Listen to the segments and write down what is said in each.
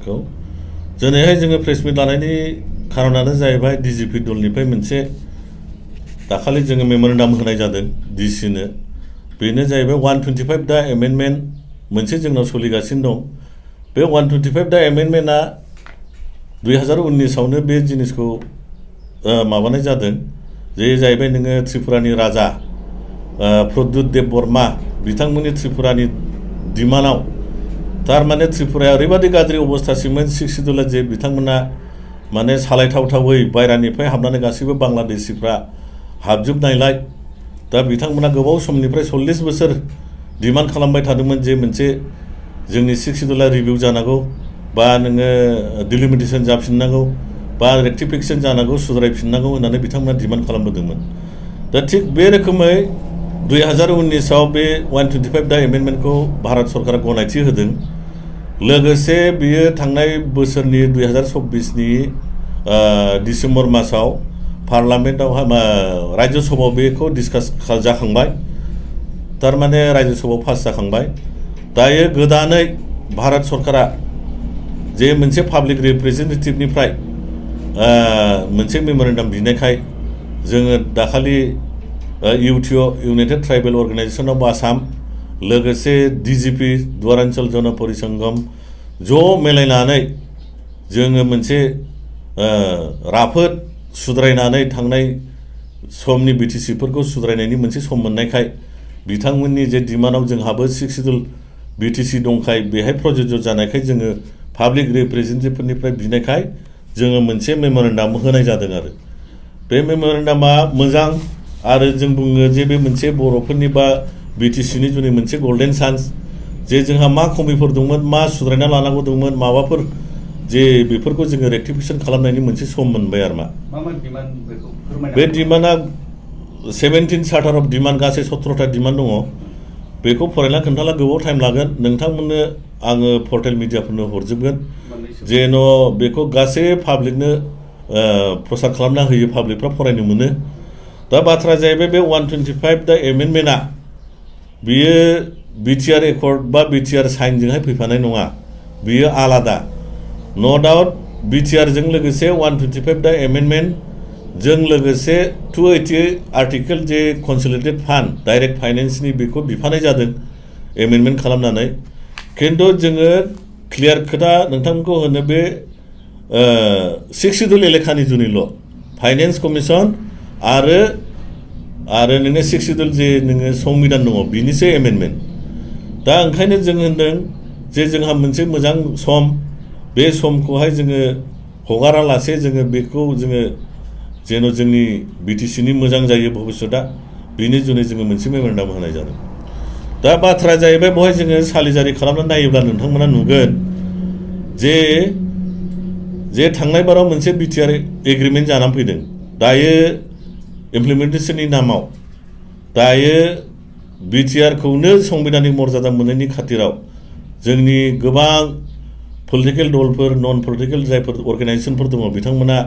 बिथांमोनखौ दिनैहाय जोङो प्रेस मिट लानायनि खारनानो जाहैबाय डिजिपि दलनिफ्राय मोनसे दाखालि जोङो मेम'रेन्डाम होनाय जादों डिसिनो बेनो जाहैबाय 125 दा एमेन्डमेन्ट मोनसे जोंनाव सोलिगासिनो दं बे 125 दा एमेन्डमेन्टआ 2019 आवनो बे जिनिसखौ माबानाय जादों जे जाहैबाय नोङो त्रिपुरानि राजा प्रद्युत देब बर्मा बिथांमोननि त्रिपुरानि दिमानाव थारमाने त्रिपुराया ओरैबादि गाज्रि अबस्थासिममोन सिक्सिडुला जे बिथांमोना माने सालायथावथावै बायरानिफ्राय हाबनानै गासैबो बांलादेशिफ्रा हाबजोबनायलाय दा बिथांमोना गोबाव समनिफ्राय 40 बोसोर डिमान्ड खालामबाय थादोंमोन जे मोनसे जोंनि सिक्सिडुला रिभिउ जानांगौ बा नोङो डिलिमिटेसन जाफिननांगौ बा रेक्टिफिकेसन जानांगौ सुद्रायफिननांगौ होननानै बिथांमोना डिमान्ड खालामबोदोंमोन दा थिग बे रोखोमै 2019 आव बे 125 दा एमेन्डमेन्टखौ भारत सरकारा गनायथि होदों लोगोसे बियो थांनाय बोसोरनि 2024 नि डिसेम्बर मासाव पार्लामेन्टआव राज्य सभायाव बेखौ डिसकास जाखांबाय थारमाने राज्य सभायाव पास जाखांबाय दायो गोदानै भारत सरकारा जे मोनसे पाब्लिक रिप्रेजेन्टेटिभनिफ्राय मोनसे मेम'रेन्डाम बिनायखाय जोङो दाखालि UTO united tribal organisation of Assam लोगोसे डिजिपि द्वारान्चल जन परिसंगम ज' मिलायनानै जोङो मोनसे राफोद सुद्रायनानै थांनाय समनि बिटिसिफोरखौ सुद्रायनायनि मोनसे सम मोननायखाय बिथांमोननि जे डिमान्डआव जोंहाबो सिक्सिडुल बिटिसि दंखाय बेहाय प्रযোज्य जानायखाय जोङो पाब्लिक रिप्रेजेन्टेटिभफोरनिफ्राय बिनायखाय जोङो मोनसे मेम'रेन्डाम होनाय जादों आरो बे मेम'रेन्डामा मोजां आरो जों बुङो जे बे मोनसे बर'फोरनि बा बिटिसिनि जुनै मोनसे गोल्डेन चान्स जे जोंहा मा खमिफोर दंमोन मा सुद्रायना लानांगौ दंमोन माबाफोर जे बेफोरखौ जोङो रेक्टिफिकेसन खालामनायनि मोनसे सम मोनबाय आरो बे डिमान्डआ 17 चार्टार अफ डिमान्ड गासै 17टा डिमान्ड दङ बेखौ फरायना खोन्थाला गोबाव टाइम लागोन नोंथांमोननो आङो पर्टेल मिडियाफोरनो हरजोबगोन जेन' बेखौ गासै पाब्लिकनो प्रसार खालामना होयो पाब्लिकफ्रा फरायनो मोनो दा बाथ्रा जाहैबाय बे 125 दा एमेन्डमेन्टआ बियो बिटिआर एकर्ड बा बिटिआर साइनजोंहाय फैफानाय नङा बियो आलादा न' डाउट बिटिआरजों लोगोसे 125 दा एमेन्डमेन्ट जों लोगोसे 280 आर्टिकेल जे कन्सलिडेटेड फान्ड डाइरेक्ट फाइनेन्सनि बेखौ बिफानाय जादों एमेन्डमेन्ट खालामनानै खिन्थु जोङो क्लियार खोथा नोंथांमोनखौ होनो बे सिक्सिडुल एलेखानि जुनिल' फाइनेन्स कमिसन आरो नोङो सिक्सिडुल जे नोङो संबिधान दङ बिनिसो एमेन्डमेन्ट दा ओंखायनो जों होनदों जे जोंहा मोनसे मोजां सम बे समखौहाय जोङो हगारालासे जोङो बेखौ जोङो जेन' जोंनि बिटिसिनि मोजां जायो भबिष्यतआ बिनि जुनै जोङो मोनसे मेम'रेन्डाम होनाय जादों दा बाथ्राया जाहैबाय बेवहाय जोङो सालिजारि खालामनानै नायोब्ला नोंथांमोना नुगोन जे थांनाय बाराव मोनसे बिटिआर एग्रिमेन्ट जानानै फैदों दायो इमप्लिमेन्टेसननि नामाव दायो बिटिआरखौनो संबिधानिक मर्यादा मोननायनि खाथिराव जोंनि गोबां पलिटिकेल दलफोर नन पलिटिकेल जायफोर अर्गेनाइजेसनफोर दङ बिथांमोना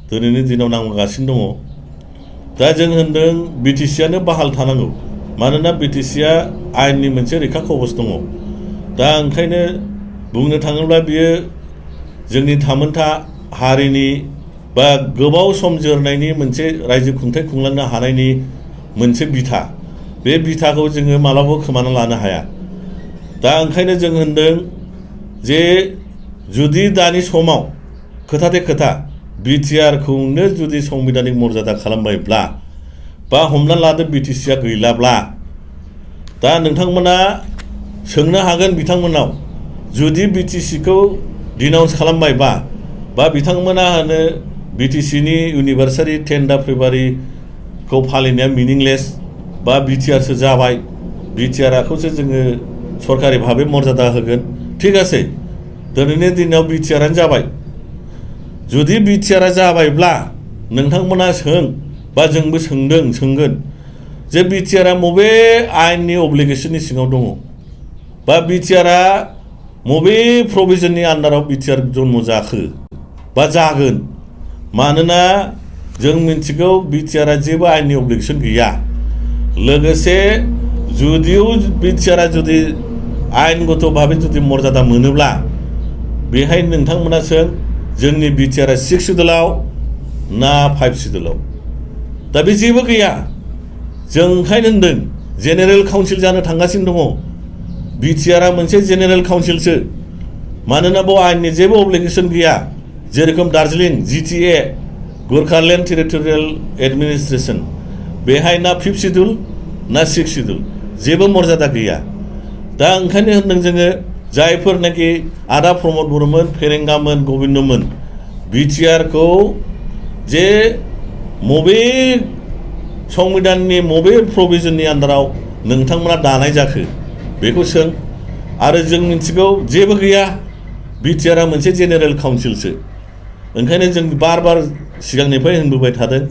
दिनैनि दिनाव नांगासिनो दङ दा जों होनदों बिटिसिआनो बाहाल थानांगौ मानोना बिटिसिआ आयेननि मोनसे रैखा कवच दङ दा ओंखायनो बुंनो थाङोब्ला बियो जोंनि थामोनथा हारिनि बा गोबाव सम जोरनायनि मोनसे रायजो खुंथाय खुंलांनो हानायनि मोनसे बिथा बे बिथाखौ जोङो मालाबाबो खोमाना लानो हाया दा ओंखायनो जों होनदों जे जुदि दानि समाव खोथाथे खोथा बिटिआरखौनो जुदि संबिधानिक मर्यादा खालामबायब्ला बा हमना लादो बिटिसिआ गैलाब्ला दा नोंथांमोना सोंनो हागोन बिथांमोनाव जुदि बिटिसिखौ डिनाउन्स खालामबायबा बा बिथांमोना होनो बिटिसिनि इउनिभार्सारि 10 दा फेब्रुवारिखौ फालिनाया मिनिंलेस बा बिटिआरसो जाबाय बिटिआरखौसो जोङो सरकारि भाबै मर्यादा होगोन ठीक আছে दिनैनि दिनाव बिटिआरानो जाबाय जुदि बिटिआरा जाबायब्ला नोंथांमोना सों बा जोंबो सोंगोन जे बिटिआरा बबे आयेननि अब्लिगेशननि सिङाव दङ बा बिटिआरा बबे प्रभिजननि आन्डाराव बिटिआर जन्म जाखो बा जागोन मानोना जों मिन्थिगौ बिटिआरा जेबो आयेननि अब्लिगेशन गैया लोगोसे जुदिও बिटिआरा जुदि आयेनगत भावे जुदि मर्यादा मोनोब्ला बेहाय नोंथांमोना सों जोंनि बिटिआरआ 6 सिडुलाव ना 5 सिडुलाव दा बे जेबो गैया जों ओंखायनो होनदों जेनेरेल काउन्सिल जानो थांगासिनो दङ बिटिआरआ मोनसे जेनेरेल काउन्सिलसो मानोना बेयाव आयेननि जेबो अब्लिगेसन गैया जेरखम दार्जिलिं GTA गोरखालेन्ड टेरिटरियेल एडमिनिस्ट्रेसन बेहाय ना 5 सिडुल ना 6 सिडुल जेबो मर्यादा गैया दा ओंखायनो होनदों जोङो जायफोरनाखि आदा प्रमद बर'मोन फेरेंगामोन गबिन्दमोन बिटिआरखौ जे मबे संबिधाननि मबे प्रभिजननि आन्दाराव नोंथांमोना दानाय जाखो बेखौ सों आरो जों मिथिगौ जेबो गैया बिटिआरआ मोनसे जेनेरेल काउन्सिलसो ओंखायनो जों बार बार सिगांनिफ्राय होनबोबाय थादों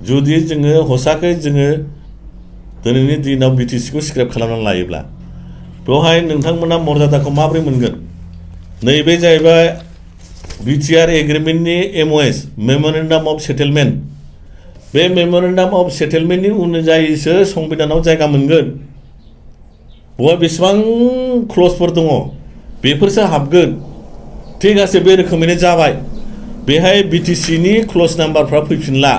जुदि जोङो हसाखै जोङो दिनैनि दिनाव बिटिसिखौ स्क्रेप खालामनानै लायोब्ला बेवहाय नोंथांमोना मर्यादाखौ माबोरै मोनगोन नैबे जाहैबाय बिटिआर एग्रिमेन्टनि MOS मेमोरेन्डाम अफ सेटेलमेन्ट बे मेमोरेन्डाम अफ सेटेलमेन्टनि अनुजायैसो संबिधानाव जायगा मोनगोन बेवहाय बेसेबां क्लजफोर दङ बेफोरसो हाबगोन ठीक आसे बे रोखोमैनो जाबाय बेहाय बिटिसिनि क्लज नाम्बारफ्रा फैफिनला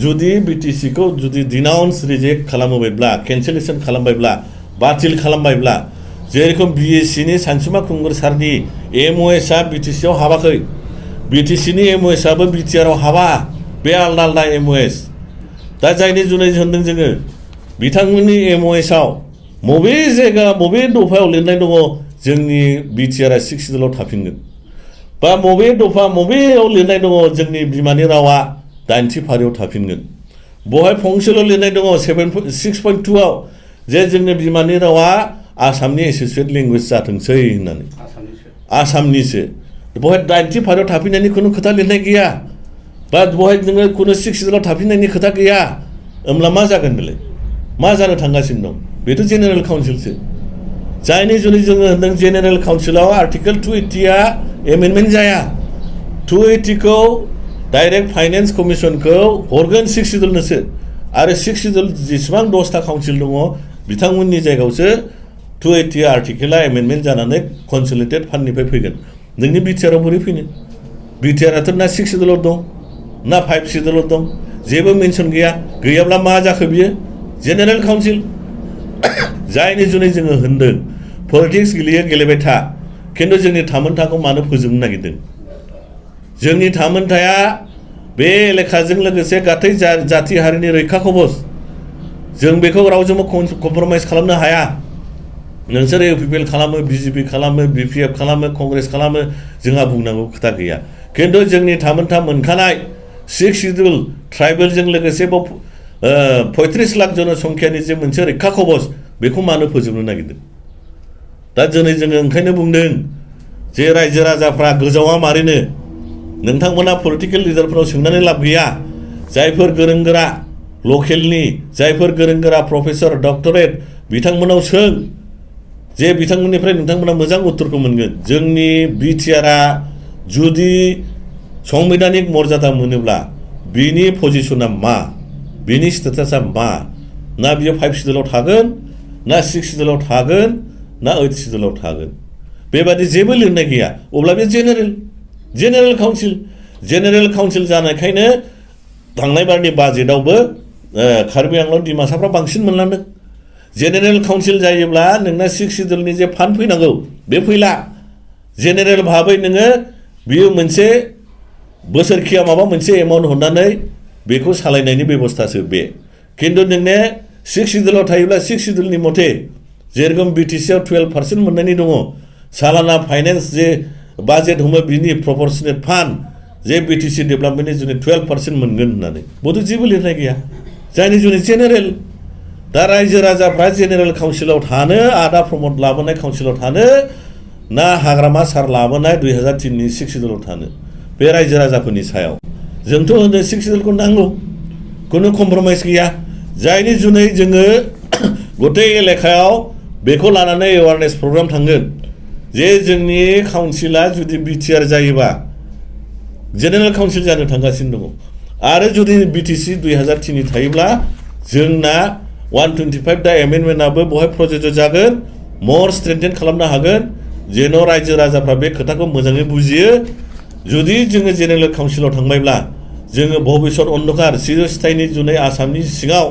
जुदि बिटिसिखौ जुदि डिनाउन्स रिजेक्ट खालामोबायब्ला केन्सेलेसन खालामबायब्ला बातिल खालामबायब्ला जेरखम BScनि सानसुमा खुंगुर सारनि MOSआ बिटिसिआव हाबाखै बिटिसिनि MOSआबो बिटिआरआव हाबा बे आलदा आलदा MOS दा जायनि जुनै होनदों जोङो बिथांमोननि MOSआव मबे जायगा मबे दफायाव लिरनाय दङ जोंनि बिटिआरआ 6 सिडुलाव थाफिनगोन बा मबे दफा मबेयाव लिरनाय दङ जोंनि बिमानि रावा 8थि फारियाव थाफिनगोन बेवहाय फंसेल' लिरनाय दङ 6.2 आव जे जोंनि बिमानि रावा आसामनि एसोसिएट लेंगुवेज जाथोंसै होननानै आसामनिसो बेवहाय 8थि फारियाव थाफिननायनि खुनु खोथा लिरनाय गैया बा बेवहाय नोङो खुनु 6 सिडुलाव थाफिननायनि खोथा गैया होमब्ला मा जागोन बेलाय मा जानो थांगासिनो दं बेथ' जेनेरेल काउन्सिलसो जायनि जुनै जोङो होनदों जेनेरेल काउन्सिलाव आर्टिकेल 280आ एमेन्डमेन्ट जाया 280खौ डाइरेक्ट फाइनेन्स कमिसनखौ हरगोन 6 सिडुलनोसो आरो 6 सिडुल जेसेबां 10टा काउन्सिल दङ बिथांमोननि जायगायावसो 280 आर्टिकेला एमेन्डमेन्ट जानानै कनसोलिडेटेड फान्डनिफ्राय फैगोन नोंनि बिटिआरआव बोरै फैनो बिटिआरआथ' ना 6 सिडुलाव दं ना 5 सिडुलाव दं जेबो मेनसन गैया गैयाब्ला मा जाखो बियो जेनेरेल काउन्सिल जायनि जुनै जोङो होनदों पलिटिक्स गेलेबाय था खिन्थु जोंनि थामोनथाखौ मानो फोजोबनो नागिरदों जोंनि थामोनथाया बे एलेखाजों लोगोसे गासै जाथि हारिनि रैखा कबच जों बेखौ रावजोंबो कमप्रमाइज खालामनो हाया नोंसोर UPPL खालामो BJP खालामो BPF खालामो कंग्रेस खालामो जोंहा बुंनांगौ खोथा गैया खिन्थु जोंनि थामोनथा मोनखानाय 6 सिडुल ट्राइबेलजों लोगोसे 35 लाख जनसंख्यानि जे मोनसे रैखा कबच बेखौ मानो फोजोबनो नागिरदों दा दिनै जोङो ओंखायनो बुंदों जे रायजो राजाफ्रा गोजावा मारैनो नोंथांमोना पलिटिकेल लिडारफोराव सोंनानै लाब गैया जायफोर गोरों गोरा लकेलनि जायफोर गोरों गोरा प्रफेसर डक्टरेट बिथांमोनाव सों जे बिथांमोननिफ्राय नोंथांमोना मोजां उत्तरखौ मोनगोन जोंनि बिटिआरआ जुदि संबिधानिक मर्यादा मोनोब्ला बिनि पजिशना मा बिनि स्टेटासा मा ना बियो 5 सिडुलाव थागोन ना 6 सिडुलाव थागोन ना 8 सिडुलाव थागोन बेबादि जेबो लिरनाय गैया अब्ला बे जेनेरेल काउन्सिल जानायखायनो थांनाय बारनि बाजेटआवबो कार्बि आंलं डिमासाफ्रा बांसिन मोनलांदों जेनेरेल काउन्सिल जायोब्ला नोंना 6 सिडुलनि जे फान्ड फैनांगौ बे फैला जेनेरेल भाबै नोङो बियो मोनसे बोसोरखिया माबा मोनसे एमाउन्ट हरनानै बेखौ सालायनायनि बेबस्थासो बे खिन्थु नोंने 6 सिडुलाव थायोब्ला 6 सिडुलनि मथे जेरखम बिटिसिआव 12% मोननायनि दङ सालाना फाइनेन्स जे बाजेट हमो बिनि प्रपर्शनेट फान्ड जे बिटिसि डेभेलपमेन्टनि जुनै 12% मोनगोन होननानै बेथ' जेबो लिरनाय गैया जायनि जुनै जेनेरेल दा रायजो राजाफ्रा जेनेरेल काउन्सिलाव थानो आदा प्रमद लाबोनाय काउन्सिलाव थानो ना हाग्रामा सार लाबोनाय 2003नि 6 सिडुलाव थानो बे रायजो राजाफोरनि सायाव जोंथ' होनो 6 सिडुलखौ नांगौ खुनु कमप्रमाइज गैया जायनि जुनै जोङो गथै एलेखायाव बेखौ लानानै एवारनेस प्रग्राम थांगोन जे जोंनि काउन्सिला जुदि बिटिआर जायोबा जेनेरेल काउन्सिल जानो थांगासिनो दङ आरो जुदि बिटिसि 2003नि थायोब्ला जोंना 125 दा एमेन्डमेन्टआबो बेवहाय प्रजेक्ट जागोन मर स्ट्रेंथेन खालामनो हागोन जेन' रायजो राजाफ्रा बे खोथाखौ मोजाङै बुजियो जुदि जोङो जेनेरेल काउन्सिलाव थांबायब्ला जोङो भबिष्यत अन्धकार चिरस्थायनि जुनै आसामनि सिङाव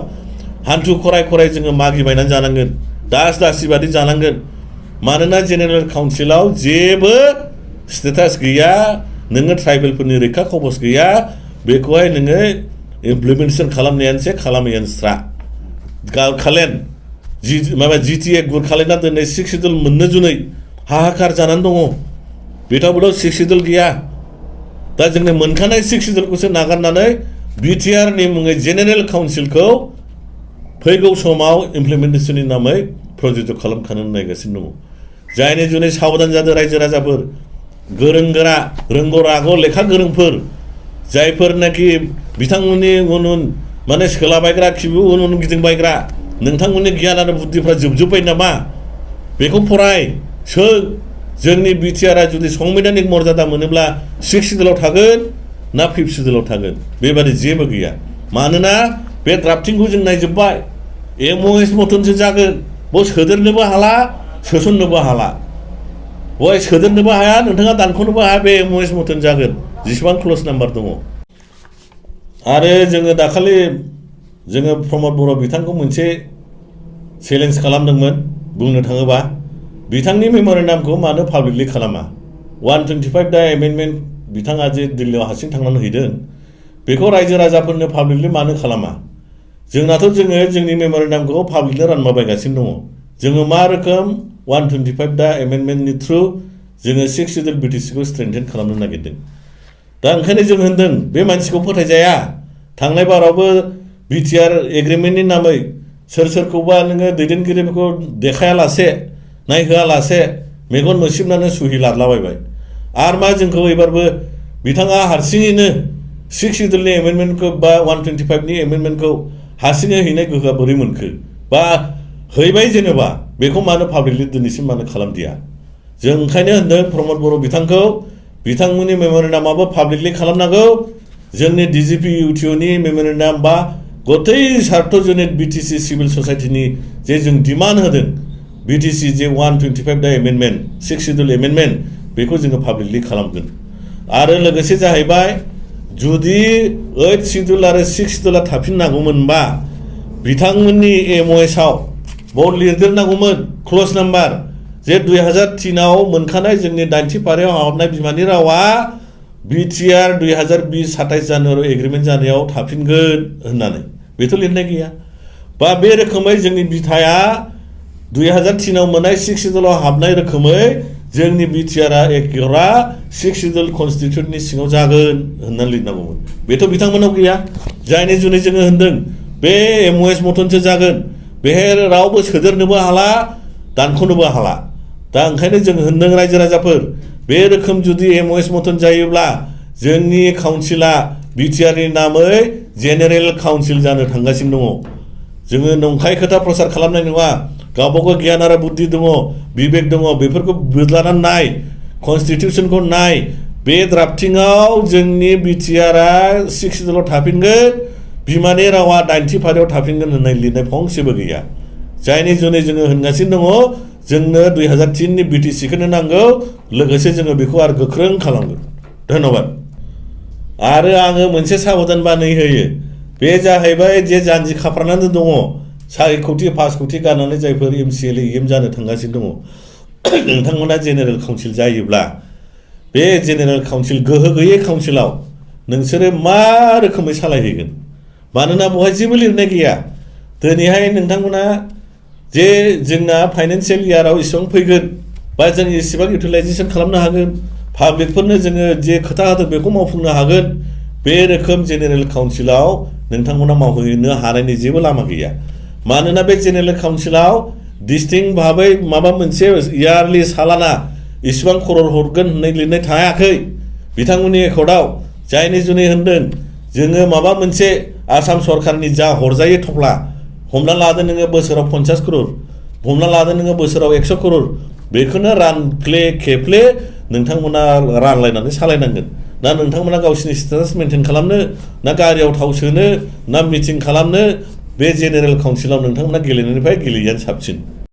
हान्थु खराय खराय जोङो मागिबायनानै जानांगोन दास दासि बादि जानांगोन मानोना जेनेरेल काउन्सिलाव जेबो स्टेटास गैया नोङो ट्राइबेलफोरनि रैखा कवच गैया बेखौहाय नोङो इमप्लिमेन्टेसन खालामनायानोसै खालामैयानोस्रा खालेन माबा जिटिए गुर खालायना दोननाय 6 सिडुल मोननो जुनै हाहाकार जानानै दङ बेथावबोथ' 6 सिडुल गैया दा जोंनो मोनखानाय 6 सिडुलखौसो नागारनानै बिटिआरनि मुङै जेनेरेल काउन्सिलखौ फैगौ समाव इमप्लिमेन्टेसननि नामै प्रजेक्ट खालामखानो नायगासिनो दङ जायनि जुनै साबधान जादों रायजो राजाफोर गोरों गोरा रोंगौ रागौ लेखा गोरोंफोर जायफोरनाखि बिथांमोननि उन उन माने सोलाबायग्रा खिबु उन उन गिदिंबायग्रा नोंथांमोननि गियान आरो बुद्धिफ्रा जोबजोब्बाय नामा बेखौ फराय सों जोंनि बिटिआरआ जुदि संबिधानिक मर्यादा मोनोब्ला 6 सिडुलाव थागोन ना 5 सिडुलाव थागोन बेबादि जेबो गैया मानोना बे ड्राफ्टिंखौ जों नायजोब्बाय एमअएस मथनसो जागोन बेयाव सोदेरनोबो हाला सोसननोबो हाला बेवहाय सोदेरनोबो हाया नोंथाङा दानख'नोबो हाया बे एमअएस मथन जागोन जेसेबां क्ल'ज नाम्बार दङ आरो जोङो दाखालि जोङो प्रमद बर' बिथांखौ मोनसे चेलेन्ज खालामदोंमोन बुंनो थाङोबा बिथांनि मेम'रेन्डामखौ मानो पाब्लिकलि खालामा 125 दा एमेन्डमेन्ट बिथाङा जे दिल्लीयाव हारसिं थांनानै हैदों बेखौ रायजो राजाफोरनो पाब्लिकलि मानो खालामा जोंनाथ' जोङो जोंनि मेम'रेन्डामखौ पाब्लिकलि रानलाबायगासिनो दङ जोङो मा रोखोम 125 दा एमेन्डमेन्टनि थ्रु जोङो 6 सिडुल बिटिसिखौ स्ट्रेंथेन खालामनो नागिरदों दा ओंखायनो जों होनदों बे मानसिखौ फोथायजाया थांनाय बारावबो बिटिआर एग्रिमेन्टनि नामै सोरखौबा नोङो दैदेनगिरिफोरखौ देखायालासे नायहोआलासे मेगन मोसिबनानै सुहि लादलाबायबाय आरो मा जोंखौ एबारबो बिथाङा हारसिङैनो 6 सिडुलनि एमेन्डमेन्टखौ बा 125 नि एमेन्डमेन्टखौ हारसिङै हैनाय गोहोआ बोरै मोनखो बा हैबाय जेनेबा बेखौ मानो पाब्लिकलि दिनैसिम मानो खालामदिया जों ओंखायनो होनदों प्रमद बर' बिथांखौ बिथांमोननि मेम'रेन्डामाबो पाब्लिकलि खालामनांगौ जोंनि डिजिपि इउटिअनि मेम'रेन्डाम बा गथै सार्वजनिक बिटिसि सिभिल ससाइटिनि जे जों डिमान्ड होदों बिटिसि जे 125 दा एमेन्डमेन्ट 6 सिडुल एमेन्डमेन्ट बेखौ जोङो पाब्लिकलि खालामगोन आरो लोगोसे जाहैबाय जुदि 8 सिडुल आरो 6 सिडुला थाफिननांगौमोनबा बिथांमोननि एमअएसआव बाव लिरदेरनांगौमोन क्ल'ज नाम्बार जे 2003 आव मोनखानाय जोंनि 90 फारियाव हाबनाय बिमानि रावा बिटिआर 2020-27 जानुवारि एग्रिमेन्ट जानायाव थाफिनगोन होननानै बेथ' लिरनाय गैया बा बे रोखोमै जोंनि बिथाया 2003 आव मोननाय 6 सिडुलाव हाबनाय रोखोमै जोंनि बिटिआरआ एकेरा 6 सिडुल कनस्टिटिउशननि सिङाव जागोन होननानै लिरनांगौमोन बेथ' बिथांमोनाव गैया जायनि जुनै जोङो होनदों बे एमअएस मथनसो जागोन बेहाय रावबो सोदेरनोबो हाला दानख'नोबो हाला दा ओंखायनो जों होनदों रायजो राजाफोर बे रोखोम जुदि एमअएस मथन जायोब्ला जोंनि काउन्सिला बिटिआरनि नामै जेनेरेल काउन्सिल जानो थांगासिनो दङ जोङो नंखाय खोथा प्रसार खालामनाय नङा गावबागाव गियान आरो बुद्धि दङ बिबेक दङ बेफोरखौ बोदलानानै नाय कनस्टिटिउशनखौ नाय बे ड्राफ्टिंआव जोंनि बिटिआरआ 6 सिडुलाव थाफिनगोन बिमानि रावा 90 फारियाव थाफिनगोन होननाय लिरनाय फंसेबो गैया जायनि जुनै जोङो होनगासिनो दङ जोंनो 2003 नि बिटिसिखौनो नांगौ लोगोसे जोङो बेखौ आरो गोख्रों खालामगोन धन्यबाद आरो आङो मोनसे साबधान बानाय होयो बे जाहैबाय जे जानजि खाफ्रानानै दङ 4 कौटि 5 कौटि गारनानै जायफोर एमसिएलए एम जानो थांगासिनो दङ नोंथांमोना जेनेरेल काउन्सिल जायोब्ला बे जेनेरेल काउन्सिल गोहो गैयै काउन्सिलाव नोंसोरो मा रोखोमै सालायहैगोन मानोना बेवहाय जेबो लिरनाय गैया दिनैहाय नोंथांमोना जे जोंना फाइनान्सियेल इयाराव इसेबां फैगोन बा जों इसेबां इउटिलाइजेसन खालामनो हागोन पाब्लिकफोरनो जोङो जे खोथा होदों बेखौ मावफुंनो हागोन बे रोखोम जेनेरेल काउन्सिलाव नोंथांमोना मावहैनो हानायनि जेबो लामा गैया मानोना बे जेनेरेल काउन्सिलाव डिस्टिंक्ट भाबै माबा मोनसे इयारलि सालाना इसेबां खरर हरगोन होननाय लिरनाय थायाखै बिथांमोननि एकर्डआव जायनि जुनै होनदों जोङो माबा मोनसे आसाम सरकारनि जा हरजायो थफ्ला हमना लादो नोङो बोसोराव 50 करोड़ हमना लादो नोङो बोसोराव 100 करोड़ बेखौनो रानफ्ले खेफ्ले नोंथांमोना रानलायनानै सालायनांगोन ना नोंथांमोना गावसिनि स्टेटास मेनटेन खालामनो ना गारियाव थाव सोनो ना मिटिं खालामनो बे जेनेरेल काउन्सिलाव नोंथांमोना गेलेनायनिफ्राय गेलेयैआनो साबसिन